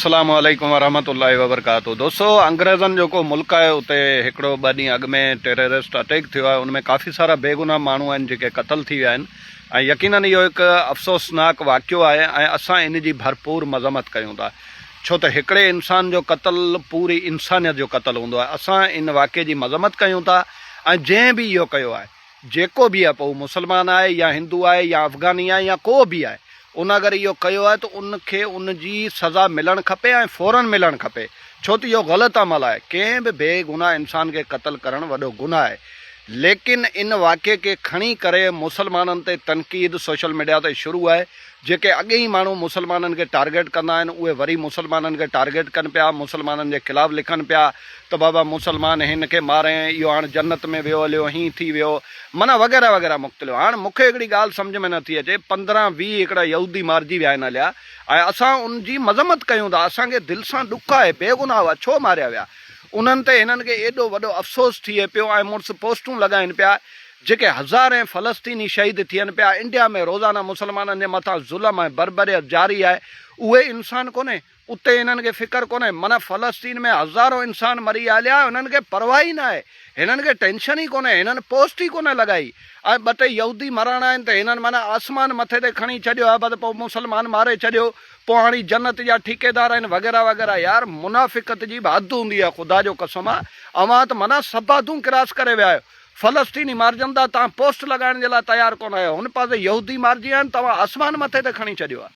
السلام عليڪم ورحمة الله وبرڪاته دوستو انگريزن جو ڪو ملڪ آهي اتي هڪڙو ٻه ڏينهن اڳ ۾ ٽيررسٽ اٽيڪ ٿيو آهي ان ۾ ڪافي سارا بيگناهه ماڻهو آهن جيڪي قتل ٿي ويا آهن ۽ يقينن اهو هڪ افسوسناڪ واقعو آهي ۽ اسان ان جي ڀرپور مذمت ڪيون ٿا ڇو ته هڪڙي انسان جو قتل پوري انسانيت جو قتل هوندو آهي اسان ان واقعي جي مذمت ڪيون ٿا ۽ جنهن به اهو ڪيو آهي جيڪو به آهي پوء هو مسلمان آهي يا هندو آهي يا افغاني آهي يا ڪو به آهي ان اگر اهو ڪيو آهي ته ان کي ان جي سزا ملڻ کپي ۽ فورن ملڻ کپي ڇو ته اهو غلط عمل آهي ڪنهن به بي گناهه انسان کي قتل ڪرڻ وڏو گناهه آهي ليڪن ان واقعي کي کڻي ڪري مسلمانن تي تنقيد سوشل ميڊيا تي شروع آهي جيڪي اڳي ئي ماڻهو مسلمانن کي ٽارگيٽ ڪندا آهن اهي وري مسلمانن کي ٽارگيٽ ڪن پيا مسلمانن جي خلاف لکن پيا ته بابا مسلمان هن کي مارين اهو هاڻ جنت ۾ ويو هليو هين ٿي ويو معنيٰ وغيره وغيره مختلف هاڻ مون کي هڪڙي ڳالهه سمجهه ۾ نٿي اچي 15 20 هڪڙا يهودي مارجي ويا آهن هليا ۽ اسان ان جي مذمت ڪيون ٿا اسان کي دل سان ڏک آهي بيگناهه هئا ڇو ماريا ويا انهن تي هنن کي ايڏو وڏو افسوس ٿئي پيو ۽ مڙس پوسٽون لڳائين پيا جيڪي هزارين فلسطيني شهيد ٿين پيا، انڊيا ۾ روزانه مسلمانن جي مٿان ظلم ۽ بربريت جاري آهي، اهي انسان ڪونهي؟ اتي هنن کي فڪر ڪونهي؟ معنيٰ فلسطين ۾ هزارون انسان مري هليا هنن کي پرواهه ئي ناهي، هنن کي ٽينشن ئي ڪونهي، هنن پوسٽ ئي ڪونه لڳائي ۽ ٻه ٽي يهودي مراڻا آهن ته هنن معنيٰ آسمان مٿي تي کڻي ڇڏيو آهي بس پوء مسلمان ماري ڇڏيو پوء هاڻي جنت جا ٺيڪيدار آهن وغيره وغيره يار منافقت جي به حد هوندي آهي خدا جو قسم آهي اوهان ته معنيٰ سڀ حدون ڪراس ڪري ويا آهيو فلسطيني مارجن ٿا، توهان پوسٽ لڳائڻ جي لاء تيار ڪونه آهيو، هن پاسي يهودي مارجي ويا آهن، توهان آسمان مٿي تي کڻي ڇڏيو آهي.